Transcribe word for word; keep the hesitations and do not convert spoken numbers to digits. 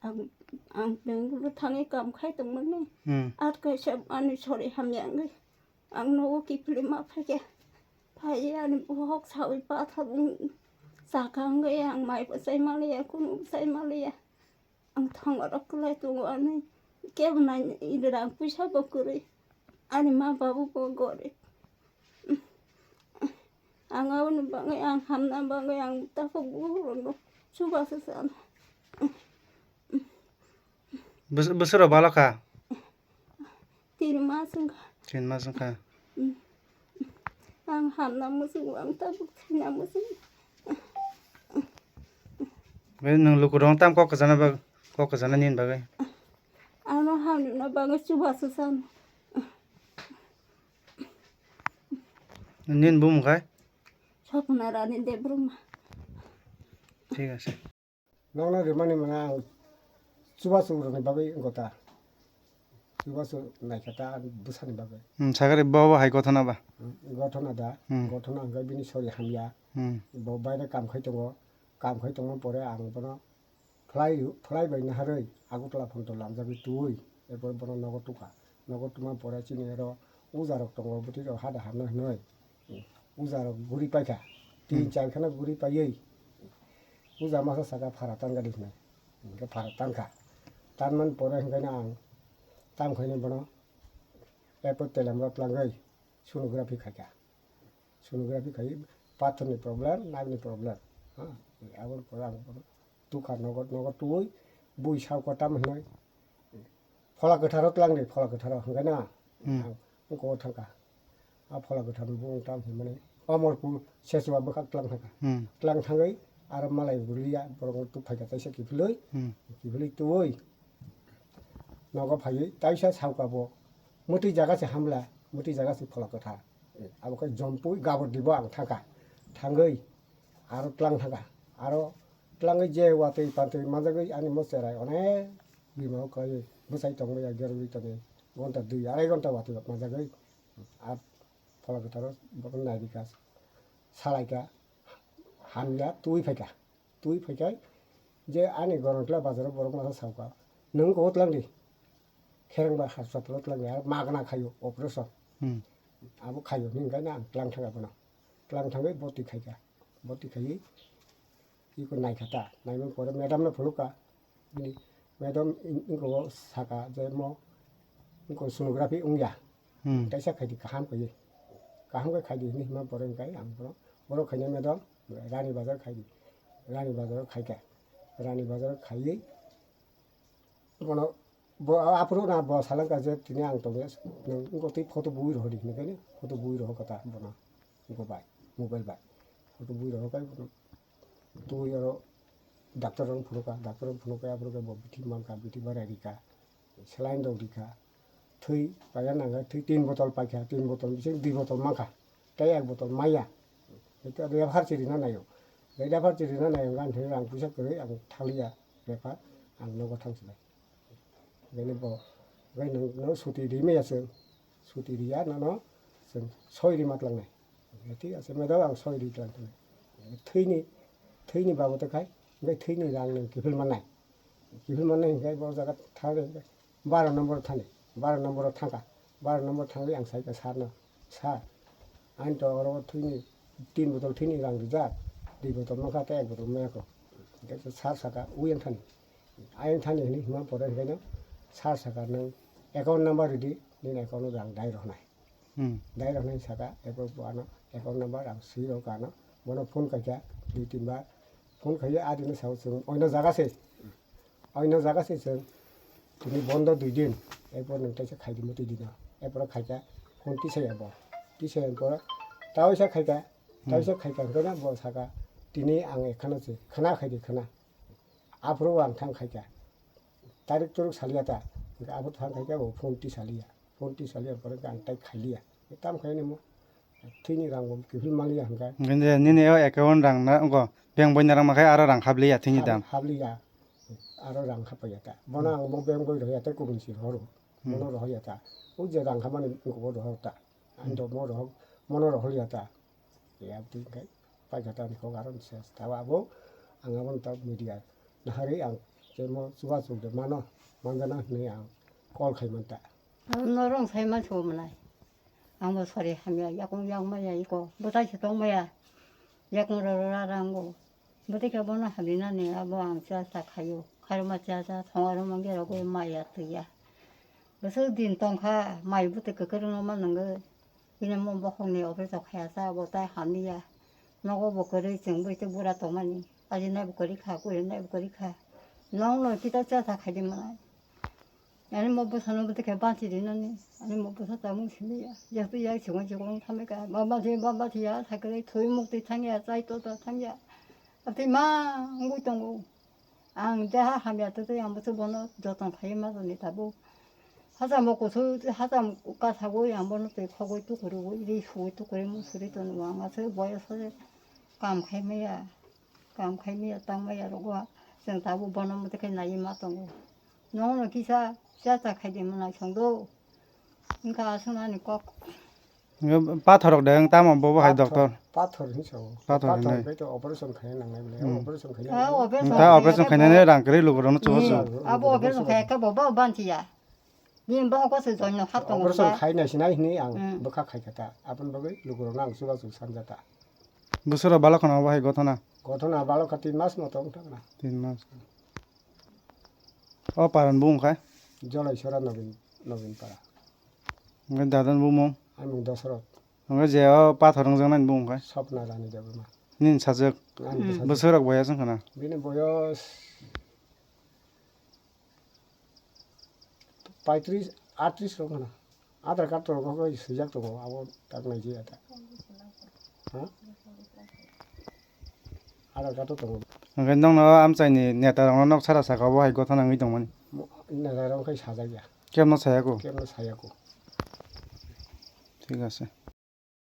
Ang, ang bengkulu thangwi kam khai tongmani. Hmm. At kaisa ani sori hamya wngwi ang nogo kiphilwi ma phaikha. Phaiwi ani bohok sawi pathor wng chakha wngwi ang mai bo chai manliya, kunu bo chai manliya. Ang thongo rok kwlai tongo ani kebo nai rang puisa bo kwrwi. Ani ma babu bo gorib. Ang aboni bagwi ang hamna bagwi ang takhuk bukhuk rokno chubachu chano. Bwswk, bwswk rok balo kha? Tin mas wngkha. Tin mas wngkha. Ang hamna muchungo, ang tabuk thwina muchungo. Bai nwng lukurok tam kok kwchana bag-, kok kwchana nini bagwi. Ano hamna bagwi chubachu chano. Nini bumung khai? Sopna Rani Debbarma. Thik ase. Nokno rimani mwnga ang chubachu rokni bagwi wngkha ta. Chubachu naikha ta ani bwsani bagwi. Hmm, sakari bo bo hai gothona ba? Hmm, gothona da. Hmm. Gothona hwnkhe bini sori hamya. Hmm. Bo baire kam khai tongo. Kam khai tongma pore ang bono phlai, phlai bai naharwi Agartala phano lamjagwi twiwi, erpore bono nogo tukha. Nogo twma pore chini oro uja rok tongo, bwtwi rok hada hamna hinwi. Uja rok guri paikha. Tin Hmm. char kheno guri paiwi uja masa saka phara tangani hinwi. Hwnkhe phara tangkha. Tanmani pore hwnkhe no ang tam khaini bono airport telemro tlangwi sonography khaikha. Sonography khai pathorni problem, nagni problem. Ha, aboni pore ang bono tukha nogo, nogo twiwi bui sao kotam hinwi. Phola kwtharo tlang di, phola kwtharo hwnkhe na. Hmm. Ang ungko thangkha. A phola kwthar bo wng tam hinmani. Omorpur Sechua bwkhak tlang thangkha. Hmm. Tlang thangwi aro malai bulia borok tuk phaikha taisa kiphilwi. Hmm. Kiphilwi twiwi nogo phaiwi taisa saoka bo. Mwtwi jaga se hamla, mwtwi jaga se phola kwthar. Abo khe jompui gabor dibo ang thangkha. Thangwi aro tlang thangkha. Aro tlangwi je watwi pantwi manjagwi ani mo cherai onek bimao kaiwi bwsai tongmaya gerogwi tongwi gonta dui arai gonta watwi manjagwi. A phola kwtharo bono nairikha, salaikha, hamya twi phaikha. Twi phaikhai je ani Gorontla bazaro borok masa saoka, "Nwng kok tlang di, kherengba hospital tlang di, aro magna khaio operation." Hmm. Abo khaio hwnwi hwnkhe ang tlang thangkha bono. Tlang thangwi boti khaikha. Boti khaiwi iko naikha ta. Naimani pore madam no phunukha. Bini madam in-, iko saka je mo iko sonography wngya. Hmm. Kaisa khaidi kaham khaidi. Kaham khe khaidi hinwi hima pore hwnkhe ang bono, "Borok khaina madam, Rani Bazar khaidi." Rani Bazar khaikha. Rani Bazar khaiwi bono bo aphuru na bo salangkha je tini ang tongya, nwng wngkha twi photo bui rohordi hinwi khe photo bui rohorkha ta bono wngkha bai mobile bai photo bui rohorkha bono twi oro doctor rok phunukha, doctor rok phunukha aphuru khe bo bithi mankha, bithi barai rikha, saline rok rikha, thwi paina nangkha, thwi tin botol paikha, tin botol bising dui botol mankha. Tei ek botol maya. Hwnkhe refer chirina naio. Refer chirina naio, gan thani rang puisa kwrwi ang thaliya refer, ang nogo thang sinai. Bini bo, bai nwng, nwng suti ri maya chwng, suti riya nono chwng soi rima tlangnai. Thik ase, madam ang soi ri tlang tlangnai. Thwini, thwini babote khai, hwnkhe thwini rang nwng kiphil mannai. Kiphil mannai hwnkhe bo jaga thang baro nombor thani, baro nombor thangkha, baro nombor thangwi ang saikha sir no, "Sir, ani to oro thwini tin botol thwini rang rijak, dui botol mankha tei ek botol mayakho." Hwnkhe sir saka, "Uyang thani." Ayang thani hwnwi hima pore hwnkhe no sir saka, "Nwng account number ridi, nini account o rang dai rohornai." Hmm. Dai rok nai saka, eko bo ano account number ang swi rok ano, bono phone khaikha dui tin bar, phone khaiwi adino sao chwng oino jaga se, oino jaga se chwng tini bondo dui din, erpor nwng teisa khaidi mwtwi dino, erpor khaikha phone tisaya bo, tisaya pore taisa khaikha, hmm, taisa khaikha hwnkhe bo saka tini ang ekhano se khna khaidi khna. Aphuru ang thang khaikha. Tarik turuk saliya ta. Hwnkhe aphuru thang khaikha bo phone tisaliya. Phone tisaliya pore ang tai khailiya. Tam khaini mo. Thwini rang bo kiphil manliya hwnkhe. Hwnkhe nini o account rang na, wngkha, bank boina rang mankhe aro rang habliya thwini dam. Habliya. Aro rang hapaiya ta. Bono ang bo bank boi rohya tei kubun si rohoro. Hmm. Bono rohya ta. O je rang hamani wngkha bo rohor ta. Ang do mo rohor, mono rohorya ta. Ya, twi khe paikha ta ni kok aro ni ses. Tabo abo ang abo ni ta media naharwi ang Temo chubachu de mano, manjana hinwi ang call khai manta. Norong sai mansugo mwnai. Ang bo sori hamya, yakung yang maya iko, bwtai se tong maya. Yakung roro ra rango. Bwtai khe bono hamya nani abo ang cha cha khaio. Kharma cha cha thonga rwma gera goi maya twiya. Bwswk din tongkha, mai bwtwi kwkrwngno ma nwngo. Bini mo bokhokni operation khaya sa, abo tai hamya. Nogo bo kwrwi chwng bwtwi bura tongmani. Ajinai bo kwrwi kha, kurinai bo kwrwi kha. Nongno kita cha cha khaidi mwnai. Ani mo bwsano bwtwi khe banchi rinani. Ani mo bwsa chamung simi ya. Yaktu yak chikon chikon thamai ka. Baba thi, baba thi ya, sakre thui mukti thangya, chai tota thangya. Abtwi ma ngui tongo. Ang deha hamya twi twi ang bwswk bono joton khai ma toni tabuk. Hachamo kusu, hacham kasagwi ang bono twi khogwi tukurugwi, ri sugwi tukurwi musuri tono ang aswk boyos se kam khai maya, kam khai maya, tang maya rogo. Chwng tabuk bono mwtai khe naiwi ma tongo. Nono kisa cha cha khai di mwnai songdo. Wngkha aswk ani kok. Pathorrok de wng tamo bobo hai doctor. Pathor hinwi sao. Pathor hinwi. Pathor bai to operation khaina nangnai bole. Hmm. Operation khaina. Ah, operation ta operation khaina ne rang kwrwi lukurokno chubo chu. Hmm. Abo operation khai ka bobo banchiya. Bini bo ko se join no hap tongo. Operation khaina sinai hinwi ang bwkha khai kha ta. Aboni bagwi lukurokno ang chuba chu sanja ta. Bwswra balok khana obo hai gothona. Gothona balok kha tin mas moto wng thangna. Tin mas. O paran bung khai? Jolai sora Nobin, Nobin para. Hwnkhe dadan bumung? Amung Dosrot. Hwnkhe je o pathor wngjaknai bung khai? Sopna Rani Debbarma. Nini sajwk? Ani bwsajwk. Bwswk rok boyas wngkha na? Bini boyos paitris, atris rok wngkha na. Aadhaar card to kok swijak tongo, abo tak nai jia ta. Ha? Aadhaar card to tongo. Hwnkhe nokno amchaini neta rokno nok sara saka obo hai gothona wngwi tongmani. Mo-, neta rok khai sajak ya. Kebno sayako? Kebno sayako. Thik ase.